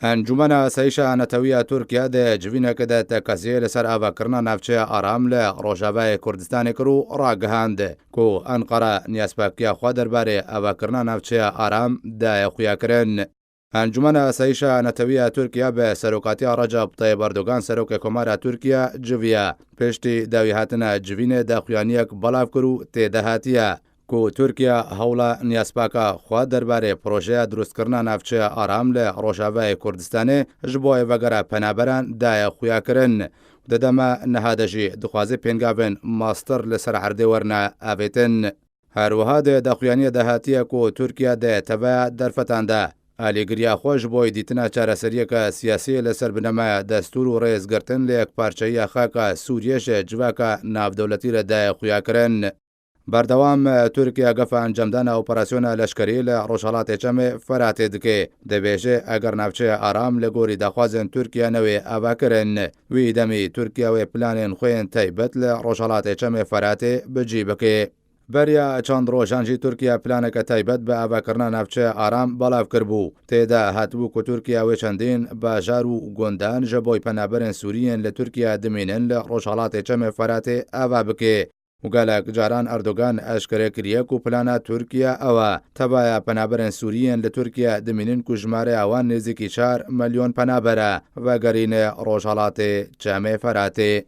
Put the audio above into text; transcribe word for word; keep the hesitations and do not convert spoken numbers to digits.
Encûmena Asayîşa Netewî ya Tirkiye di civîneke de tekeziyê li ser avakirina navçeya Aram li Rojavayê Kurdistanê kir û ragihand ku Enqere niyazpakiya xwe derbarê avakirina navçeya Aram daye xuyakirin. Encûmena Asayîşa Netewî ya Tirkiye bi serokatiya Recep Tayyip Erdogan, serokê Komara Tirkiye, civiya. Piştî dawî hatina civînê daxuyaniyek belav kir û tê de hatiye ku Tirkiye hewla niyazpaka xwe derbarê projeya dirustkirina navçeya Aram li Rojavayê Kurdistanê ji bo vegera penaberan daye xuyakirin. Di dema niha de jî dixwaze pêngavên mastir li ser erdê werine avêtin. Her wiha di daxuyaniyê de hatiye ku Tirkiye di teveya derfetan de alîgiriya xwe ji bo dîtina çareseriyeke siyasî li ser binemeya destûr û rêzgirtin li yekparçeyiya xaka Sûriyê ji civaka navdewletî re daye xuyakirin. Berdewam Tirkiye gefa encamdana operasyona leşkerî li Rojhelatê Çemê Feratê dike. Dibêje, eger navçeya Aram li gorî daxwazên Tirkiye newê avakirin, wî demî Tirkiye wê planên xwe yên taybet li Rojhelatê Çemê Feratê bi cî bike. Beriya çend rojan jî Tirkiye planeke taybet bi avakirina navçeya Aram belav kiribû. Tê de hatibû ku Tirkiye wê çendîn bajar û gundan ji bo penaberên Sûrî yên li Tirkiye dimînin li Rojhelatê Çemê Feratê ava bike. Û gelek caran Erdogan eşkere kiriye ku plana Tirkiye ew e, tevaya penaberên Sûrî yên li Tirkiye dimînin ku jimareya wan nêzîkî çar milyon penaber e, vegerîne Rojhelatê Çemê Feratê.